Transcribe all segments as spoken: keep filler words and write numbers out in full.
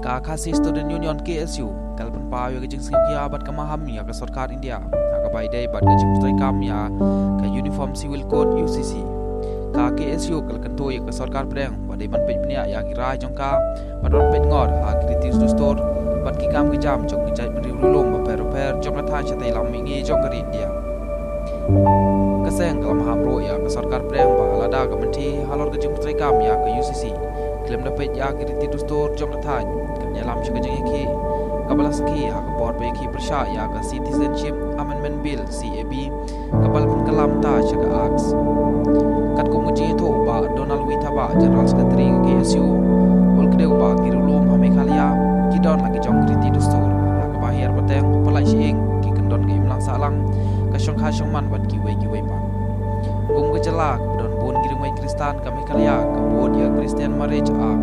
Ka Khasi Student Union, K S U, ka la pynpaw ïa ka jingsngewkhia bad ka maham ïa ka sorkar India ha kaba ïadei bad ka jingpyntreikam ïa ka Uniform Civil Code, U C C. Ka K S U ka la kyntu ïa ka sorkar pdeng ba dei ban peit bniah ïa ki rai jong ka bad ban peit ngor ha ki riti dustur bad ki kam ki jam jong ki jaitbynriew riewlum bapher bapher jong ka thaiñ shatei lam mihngi jong ka ri India. Ka seng ka la maham ruh ïa ka sorkar pdeng ba lada ka mynta halor ka jingpyntreikam ïa ka U C C, khlem da peit ïa ki riti dustur jong ka thaiñ, kan ïalam sha ka jingïakhih kaba la sakhi ha ka por ba ïakhih pyrshah ïa ka Citizenship Amendment Bill, C A B, kaba la pynkylla mynta sha ka Act. Katkum ka jingïathuh u Bah Donald W Thabah, General Secretary ka K S U, u la kdew ba ki riewlum ha Meghalaya ki don la ki jong ki riti dustur ha kaba hiar pateng, pyllait shyieng, ki kyndon ka imlang sahlang, ka shongkha shongman bad kiwei kiwei pat. Kum ka jylla kaba don bun ki riewngeit Khristan ka Meghalaya, ka bud ïa Christian Marriage Act,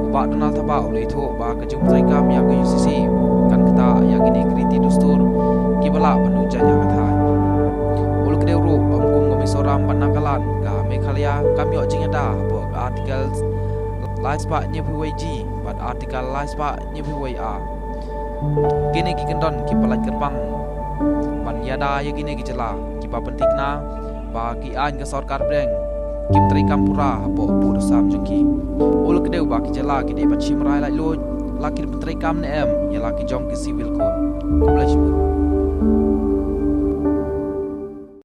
u Bah Donald Thabah u la ïathuh ba ka jingpyntreikam ïa ka U C C kan ktah ïa kine ki riti dustur kiba lah ban nujat ïa ka thaiñ. U la kdew ruh ba kum ka Mizoram bad Nagaland, ka Meghalaya kam ïoh jingïada hapoh ka Article lai spah hynñiewphew wei G bad Article lai spah hynñiewphew wei A. Kine ki kyndon ki pyllait kyrpang ban ïada ïa kine ki jylla kiba pynthikna ba ki aiñ ka sorkar pdeng kim treikam pura hapoh buh sam jong ki. U la kdew ba ki jylla ki dei ban shim rai laitluid la ki pyntreikam ne em ïa la ki jong ki Civil Code. Khublei shibun.